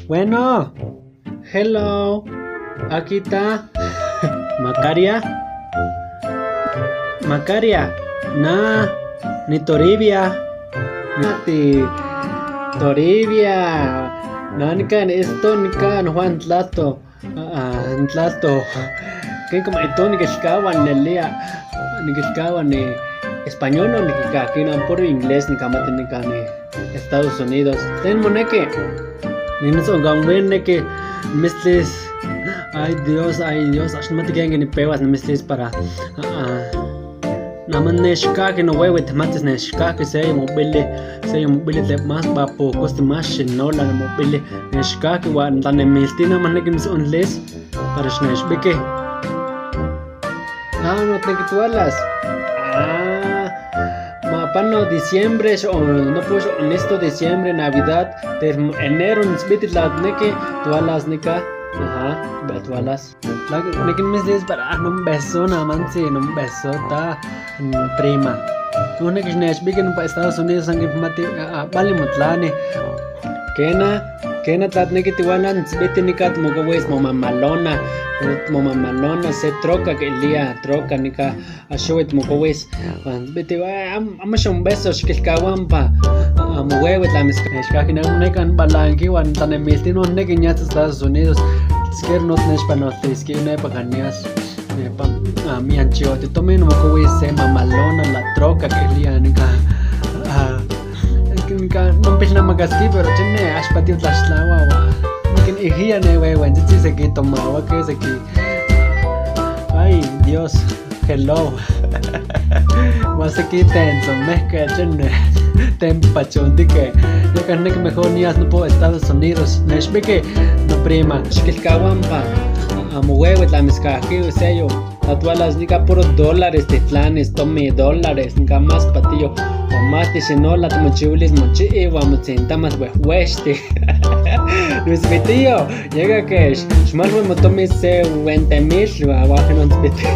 Bueno, hello, aquí está. Macaria. Macaria, na, ni Toribia. Nati, Toribia. No, nican esto, nican Juan Tlato. Ah, Tlato. Que como ito nikilkawa nelia, nikilkawa ni español o nikikakina puro inglés nikamati nikan ni Estados Unidos. Tlen moneki. Ninitzonkanweneki nimitztlis. Ay Dios, ay Dios, ax nimati ken nipehuas nimitztlis para naman nechkaki nohuehue tijmatis nechkaki se yomopili, se yomopili tlen más papocosti más xinola mopili nechkaki huan tlanemilti naman neki nimitzontlis para xnechviki. Ah, no tlen. Ah, mapano diciembre o no pues honesto diciembre, Navidad, ter enero nitzviti tlatneki tualas nika. Ajá, tualas. Neki nimitzlis para no beso namantzi, no beso ta prima. Noneki xnechviki nompa Estados Unidos san quinmati vali motlani. Kena, kena tlatneki tihuala nitzviti nika timokuawis momamalona, momamalona se troca quilia, troca nika axohui timokuawis. Huan tzviti amo xonbeso xiquilcahuampa mohuehue tla mitznechkaki ne nekan palanqui huan tlanemilti noneki nias Estados Unidos. Siquiera no tnechpanoltisqui nepa kan nias nepa mianchiotitomi nimokuawis se mamalona la troca quilia nika. Nika nompilnamakaski pero chine ax patio tlaxtlaua huan niquinihia ne huehuentzitzi seki tomahuaque seki. Ay Dios, hello. Huan seki tentzomejque chine tenpachontique. Yaca neki mejor nias nopo Estados Unidos. Nechviki no prima xiquilcahuampa mohuehue tla mitzkajqui seyo tatualas nika puro dólares titlanis tomi dólares nika más patillo huan más tixinola timochihuilis mochi huan motzintamas huehuexti. Nimitzipitillo, llega que xmalhui motomi se 20,000 huan huajca nontzpiti.